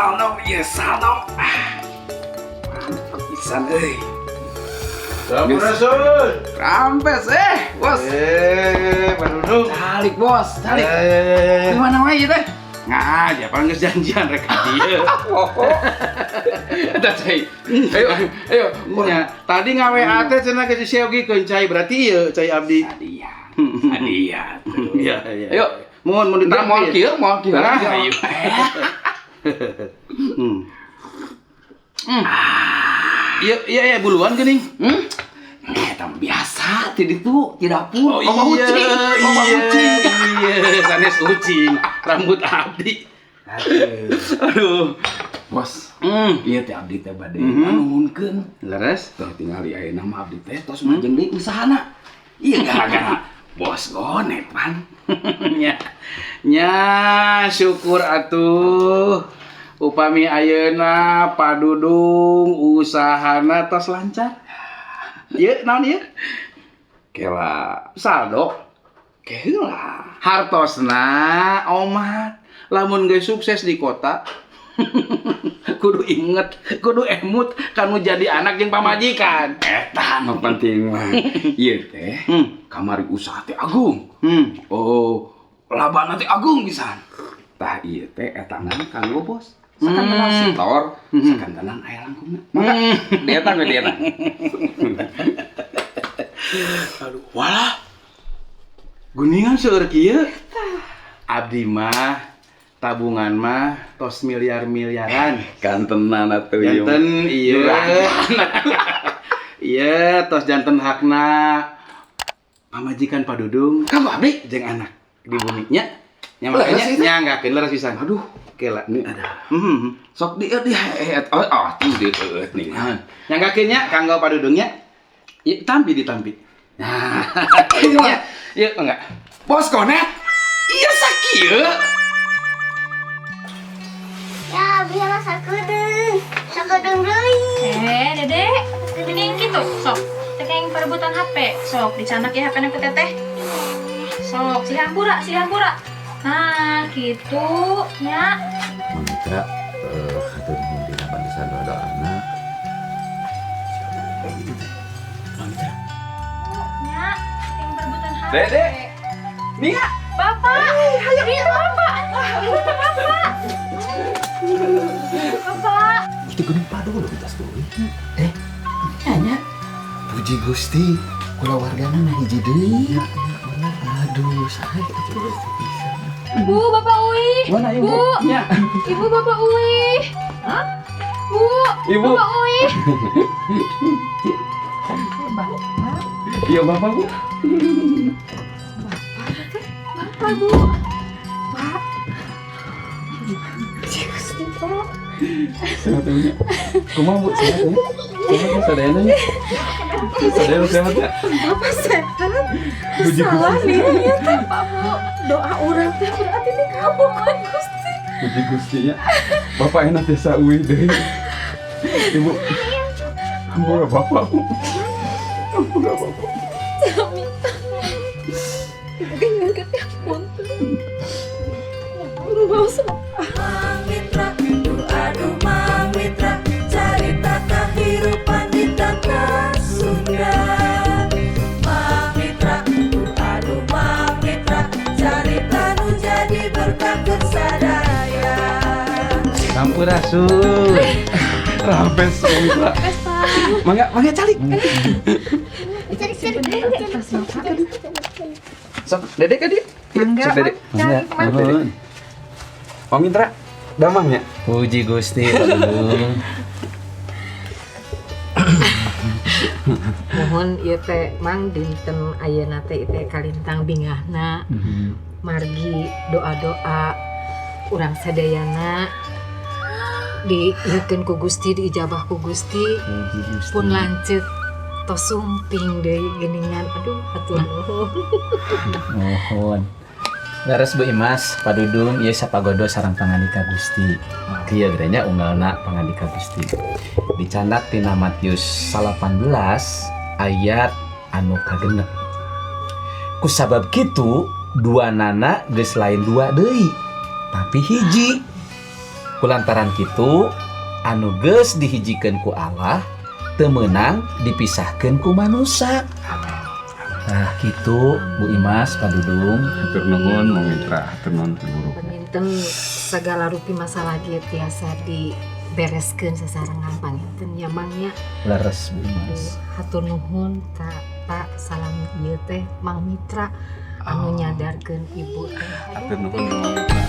Saldo, iya saldo. Ah. Mantap pisan euy. Sampurasun. Rampes bos. Eh, Pak Dudung. Calik bos, calik. Eh, Di mana wae ieu teh? Ngaja, paling geus janjian rek ka dieu. Eta cai. Ayo, ayo. Nya, tadi nga-WA teh cenah ke si Seogikeun cai, berarti ieu cai abdi. Sadia. Sadia. Iya. Ayo. Mohon mun Entar moal ditampil. kieu, moal kieu. Ah, Ayo. Iya, iya, iya, buluan geuning. Hmm? Eta biasa ti ditu di dapur. Oh, Loba iya, ucing, loba iya, ucing. iya, sanes ucing, rambut abdi. Aduh. Bos, ieu teh abdi teh bade nganuhunkeun. Leres? Tuh tingali ayeuna mah abdi teh tos majeng deui usahana. Iya gara-gara bos gonet pan. Nya. Nya syukur atuh. Upami ayeuna Padudung usahana tos lancar. Ieu naon ieu? Kela Saldo. Kela. Hartosna omat. Lamun geus sukses di kota kudu inget, kudu emut kanu jadi anak jeung pamajikan. Eta nu penting mah. Ieu teh kamari usaha teh agung. Oh, labana teh agung pisan. Tah ieu teh etangan kanggo bos. Sakantenan setor, sakantenan aya langkungna. Mangga, dietang we dietang. Aduh, walah. Guningan seueur kieu. Abdi mah tabungan mah tos miliar-miliaran. Kantenan atuh ieu. Janten iya. Iya, tos janten hakna pamajikan Padudung Kanggo abdi jeung anak di bumi nya. Nya makanya Leres itu? Nya nggakeun leres pisan. Aduh, Kela. ini ada. Sok di di oh, oh tuh di nih. Nyanggakeun nya kanggo Padudungnya. Ieu tampi ditampi. Nah, Iya. iya enggak? Bos Konet. Iya sakieu. Ya, biar sakedeung. Sakedeung deui. Eh, Dede, tekeng gitu, sok. Tekeng perebutan HP. Sok, dicandak ya HP-nya ke teteh. Sok, silih hampura, silih hampura. Nah, gitu, ya. Mang Mitra, hatur nuhun dina bantuan doa-doana. Mang Mitra. Ya, tekeng perebutan HP. Dede. Nia. Bapak, ayo Bapak. Bapak. Bapak. Itu geuning padu lho tas deui. Eh, nanya. Puji Gusti, kulawargana nah hiji deui. Bener. Aduh, sae atuh. Bu, Bapak Uwi. Mana ibu? Bu. Nya. Ibu, Bapak Uwi. Hah? Bu, Ibu. Bapak Uwi. Iya Bapak, Bu. Bapak, Bu. Pak. Puji Gusti, Pak. Sehat ya. Kumaha, Bu? Sehat ya? Sehat ya sadayana nya? Sadayana sehat ya? Bapak sehat. Puji Salah Gusti. nih ya teh Pak Bu. Doa urang teh berarti dikabulkan Gusti. Puji Gusti nya. Bapak enak desa uwi deui. Ibu. Ampura Bapak, Bu. Ampura Bapak. Sami. Ibu ge nyuhunkeun punten. Rumah Mang Mitra, aduh Mang Mitra, carita kahirupan di tanah Sunda. Mang Mitra, aduh Mang Mitra, carita nu jadi berkah keur sadaya. Sampurasun. Rampes Mitra. Mangga, mangga calik. Cari cari cari. Sok, Dede ka dieu? Mangga, Sok, Dede. Mang. Calik, Mang. Dede. Mang Mitra, damang nya? Puji Gusti, Padudung. Mohon ieu teh Mang, dinten ayeuna teh teh kalintang bingahna margi doa-doa urang sadayana diieukeun ku Gusti, diijabah ku Gusti, Puji Gusti. Pun lanceuk tos sumping deui geuningan. Aduh, hatur nuhun. Mohon. Leres, Bu Imas, Padudung, ieu sapagodo sareng pangandika Gusti. Kieu gerenya unggalna pangandika Gusti. Dicandak tina Matius 18 ayat anu kagenep. Kusabab kitu dua nana geus lain dua deui, tapi hiji. Kulantaran kitu, anu geus dihijikeun ku Allah teu meunang dipisahkeun ku manusia. Nah, gitu, Bu Imas, Pak Dudung. Hatur nuhun, Mang Mitra, hatur nuhun ti buruk. Panginten segala rupi masalah ge tiasa dibereskeun sasarengan, panginten nya, Mang, nya. Leres, Bu Imas. Hatur nuhun ka Pak, salam ieu teh Mang Mitra anu nyadarkeun ibu teh. Hatur nuhun, Mang Mitra.